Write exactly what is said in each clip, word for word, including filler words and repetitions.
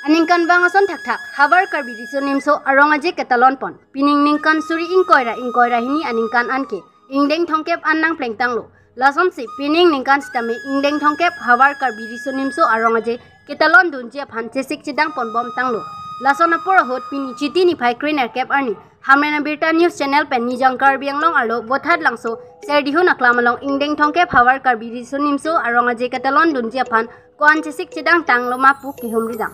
Aningkanvang ason thakthak Havar Karbi Riso Nimso Arong Aje ketalon pon. Pining ningkan suri ingkoi ra ingkoi ra hini aningkan anke ingdeng thomkep an nangplengtanglo. Lasonsi pining ningkan sitame ingdeng thomkep Havar Karbi Riso Nimso Arong Aje ketalon dunji aphan chesik chedang ponbomtanglo. Lason apor ahut pini Chiti niphai krenerkep arni Hamren Abirta News Channel pen Nijang Karbi Anglong arlo Vothatlangso Serdihun Aklam along ingdeng thomkep Havar Karbi Riso Nimso Arong Aje ketalon dunji aphan ko-an chesik chedangtanglo ma pu kehumri dam.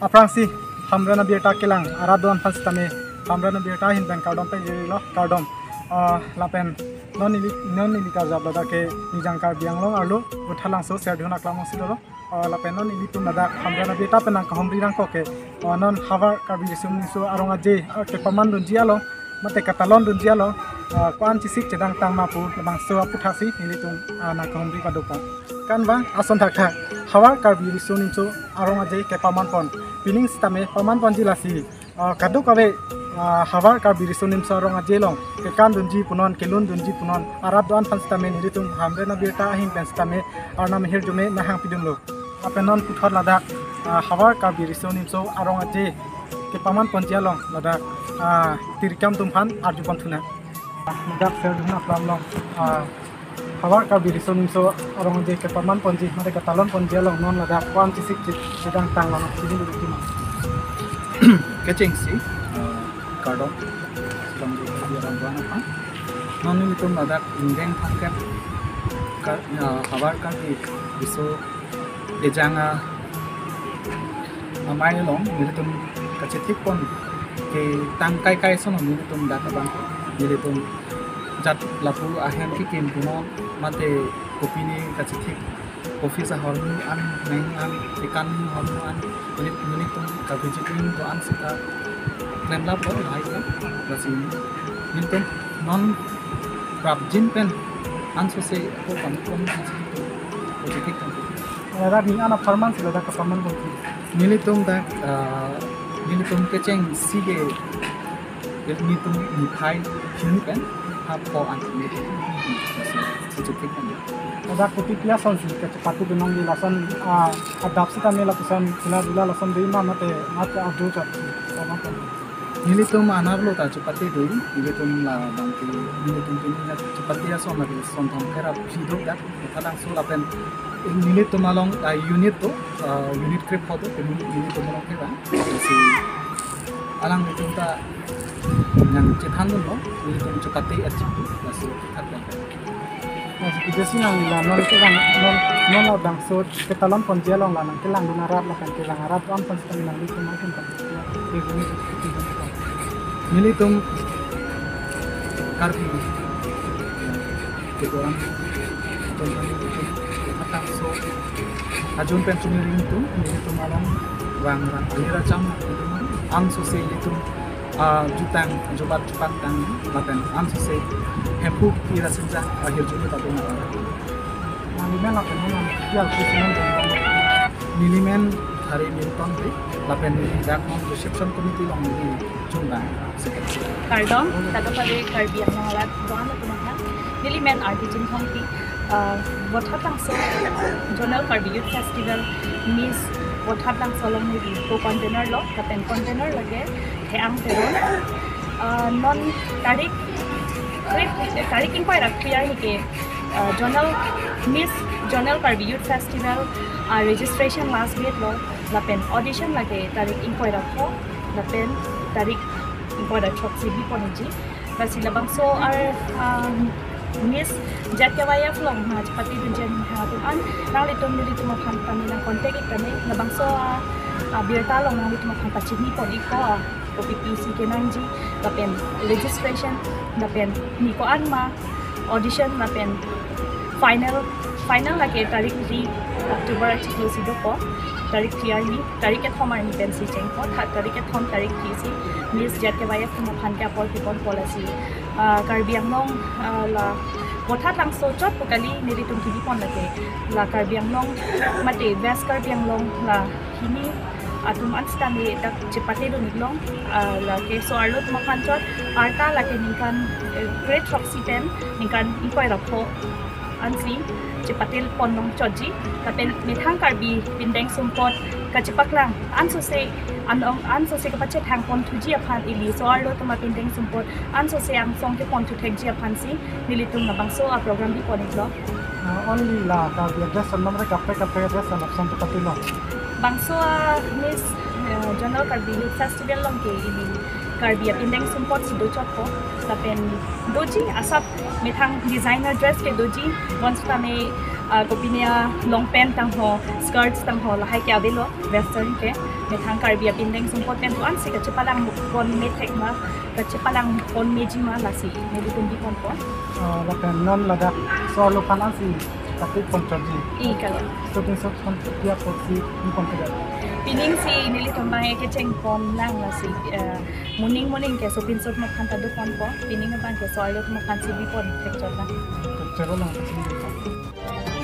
Aphrangsi Hamren Abirta kelang arat do-an aphan sitame Hamren Abirta ahin pen kardom pejirilo, kardom. Ah, lapen non neli, non neli karjap ladak ke Nijang Karbi Anglong arlo Vothatlangso Serdihun Aklam alongsi dolo. Ah, lapen non nelitum ladak Hamren Abirta pen nangkehumri nangkok ke, ah, non Havar Karbi Riso Nimso Arong Aje, ah, kepaman dunji along mate ketalon dunji along, ah, ko-an chesik chedangtang ma pu labangso aphuthaksi nelitum, ah, nangkehumri padopon. Kanvang ason thakthak Havar Karbi Riso Nimso Arong Aje kepaman pon. Pining sitame paman ponji lasi, ah, kadokave, ah, Havar Karbi Riso Nimso Arong Aje along kekan dunji punon, kelun dunji punon arat do-an aphan sitame nelitum Hamren Abirta ahin pen sitame arnam ahirjume nanghangpidunlo. Lapen non puthot ladak, ah, Havar Karbi Riso Nimso Arong Aje kepaman ponji along ladak, ah, tirikam atum aphan arjupon thunang. Ladak Serdihun Aklam along, ah, Havar Karbi Riso Nimso Arong Aje kepaman ponji mate ketalon ponji along non ladak ko-an chesik che-, chedangtang lang chini dulu kima. Kechengsi, ah, kardom. Selam dulu dia orang tuan apa? Non nelitum ladak ingdeng thomkep ka, ah, Havar Karbi Riso Ejang a-, amei along nelitum kachethik pon ke tangkai kai sono nelitum dak abang nelitum jat lapu ahem kekim punon mate kopine kachethik office ahormu an neng an kekan ahormu an neli-, nelitum ka-visiting do-an sita klemlap do lahai ke lasi nelitum non prapjin pen ansose ako kami pon kachethik pon kachethik pon. Ladak ni ana parman sila dak kaparman pon. Nelitum dak, ah, nelitum kechengsi ke nelitum niphai hini pen hapho an nelitum si, si chethik pon. Ladak kopi pi asonsi kachepate dunang di lason, ah, adap sitame lapuson sila dula lason dei ma mate mate adu chot si sama pon. Nelitum anerlo ta chepate do, nelitum labang ke, nelitum pini chepate ason lagi son thomkep ra phli do dak, Vothatlangso lapen nelitum along, ah, unit do, ah, unit krepho do, pini nelitum along ke bang. Si alanglitum ta nangchethandunlo, nelitum chepate achi do, lasi chethan bang. Lasi kejasi nang la non kelang non non labangso ketalon ponji along la nangkelangdun arat lapen kelang arat do-an aphan sitame nanglitum ahin pen. Nelitum Karbi kedoran atum atum atak so ajun pen chumi ringtum nelitum along vang vang alira cham nelitum ansose nelitum, ah, jutang jubat jubat tang lapen ansose hemphu kira senja ahirjume patu na. Nelimen lapen non nang kial kusimen. Nelimen Hari Milton Bey, lapen neli dak non reception committee along neli chungbang secretary. Kardom, kadokave Karbi Anglong arat do-an atum aphan. Nelimen Arti Chinthongpi, ah, Vothatlangso Zonal Karbi Youth Festival Miss Vothatlangso along neli co-convener lo, lapen convener lake Theang Teron. Ah, non tarik, tarik ingkoi ra phli arni ke, ah, Zonal Miss Zonal Karbi Youth Festival, ah, registration last date lo, lapen audition lake tarik ingkoi ra pho, lapen tarik ingkoi ra throksi biponji. Lasi labangso ar, ah, Miss Z K Y F along nangchepate dunji aning ha atum an nanglitum nelitum aphan pame nang contact ik tame labangso, ah, ah, birta along nanglitum aphan pachini pon ikpo, ah, kopi pisi kenangji, lapen registration, lapen ni ko-an ma audition, lapen final, final lake tarik phli October achiklo si dopo, tarik phli arni, tarik kethom arni pensi chengpo, tha-, tarik kethom tarik phli si Miss Z K Y F atum aphan ke apor keponpo lasi, ah, Karbi Anglong, ah, la Vothatlangso chot pu kali nelitum kini pon lake la Karbi Anglong mate West Karbi Anglong la hini atum an sitame dak chepate dun iklong, ah, lake so arlo atum aphan chot, arta lake ningkan, eh, kre throksi pen ningkan ingkoi ra pho ansi chepatil pon long chotji, lapen methang Karbi pindeng sumpot kachepaklang ansose, an-ong ansose kapachethang pon thuji aphan ili so-arlo atum apindeng sumpot ansose angsong kepon thuthekji aphansi nelitum labangso a program bi pon iklo. Uh, only la Karbi dress on namre kaprek kaprek dress on option to pati lo. Bangso a Miss uh, Zonal Karbi Youth Festival along ke ili Karbi apindeng sumpot si dochotpo, lapen doji asap methang designer dress ke doji, bonsitame uh, kopine a long pant tangho, skirts tangho lahai ke avelo, western ke. Methang Karbi apindeng sumpot pen to ansi kachepalang pon methek ma, kachepalang pon meji ma, lasi nelitum bi ponpo. Uh, lapen non ladak so-arlo aphan ansi katik pon chotji. I kalo. Shooting shoot pon dia apotsi ni pon tidak. Pining si nelitum abang ke cheng pon lang, lasi uh, moning moning ke shooting shoot ma aphan ta do ponpo, pining abang ke so-arlo ma aphansi bi pon thekchot lang. Chero lang pasi.